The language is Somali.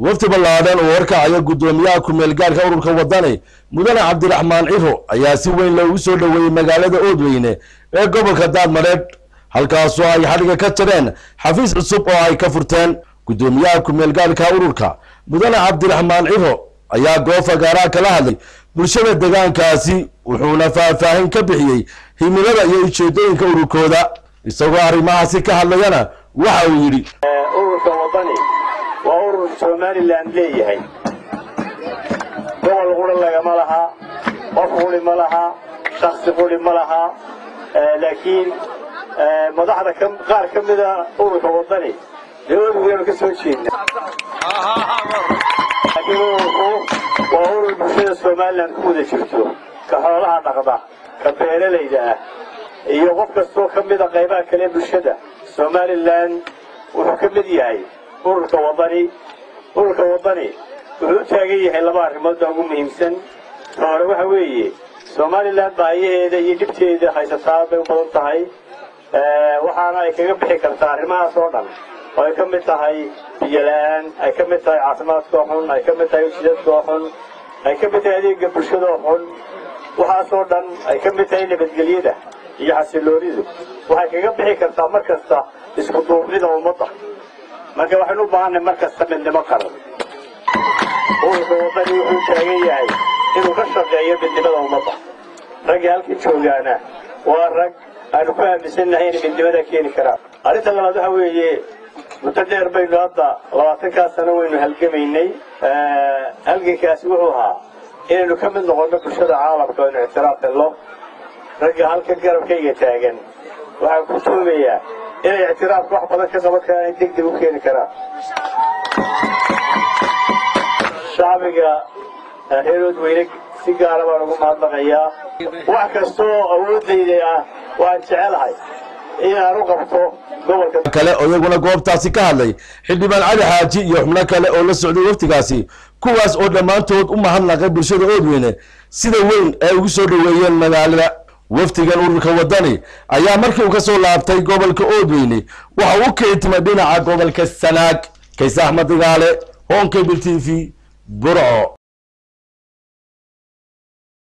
Wafdi ballaadhan oo horkacaya guddoomiyaha ku-meel gaarka ururka Wadani, mudane Cabdiraxmaan Ciro, ayaa si weyn loogu soo dhoweeyey magaalada Oodweyne ee gobolka Daadmareedh, halkaasoo ay xadhiga ka jareen xafiis cusub oo ay ka furteen. Guddoomiyaha ku-meel gaarka ururka, mudane Cabdiraxmaan Ciro, ayaa goob fagaaraha kala hadlay bulshada deegaankaasi, wuxuuna faahfaahin ka bixiyey himilada iyo ujeedooyinka ururkooda. Isagoo arrimahaasi ka hadlayana waxa uu yidhi: Ururka Wadani waa urur Somaliland leeyahay. Gobol quri lagama laha, qof quri ma laha, shaksi quri ma laha, laakiin madaxda qaar ka mida ururka Wadani dee ururkeenu ka soo jeedna, laakiin ururku waa urur bulshada Somaliland ku wada jirto, ka xoolaha dhaqda, ka beeralayda ah iyo qof kastoo ka mida qaybaha kale bulshada Somaliland wuxuu ka mid yahay ururka Wadani. Ururka Wadani wuxuu u taagan yahay laba arrimood baa ugu muhiimsan. Ta hore waxa weeye, Somaliland baahiyaheeda iyo dhibteeda haysataa bay u badan tahay, waxaana ay kaga bixi kartaa arrimahaas oo dhan, oo ay ka mid tahay biyo la'aan, ay ka mid tahay caafimaadkoo xun, ay ka mid tahay jidadkoo xun, ay ka mid tahay adeega bulshadoo xun, waxaasoo dhan ay ka mid tahay nabadgelyada iyo xasiloonidu. Waxay kaga bixi kartaa mar kasta isku duubnida ummadda. Marka waxaynu u baahannahay mar kasta midnimo qaran. Ururka Wadani wuxuu taagan yahay inuu ka shaqeeyo midnimada ummadda. Ragga halkan joogaana waa rag aanu ku aaminsannahay inay midnimada keeni karaan. Arrinta labaad waxa weeye, muddo dheer baynu hadda, 20-kaas sano waynu halgamaynay. Halgankaasi wuxuu ahaa inaynu ka mid noqonno bulshada caalamka, aynu ictiraaf helno. Ragga halkan garabkayga taagan waxaan ku tuumayaa inay ictiraafka wax badan ka qaban karaan, in deg deg u keeni karaan. Shacbiga reer Oodweyne si gaara baan ugu mahadnaqayaa. Wax kastoo awooddayda ah waan jecelahay inaan u qabto gobolka. Kale oo iyaguna goobtaasi ka hadlay xildhibaan Cali Xaaji iyo xubno kale oo la socday waftigaasi, kuwaas oo dhammaantood u mahadnaqay bulshada Oodweyne sida weyn ay ugu soo dhoweeyeen magaalada. Wafdigan ururka Wadani ayaa markii uu ka soo laabtay gobolka Oodweyne waxa uu keentimay dhinaca gobolka Sanaag. Kayse Axmed Digaale, Horn Cable TV, Burco.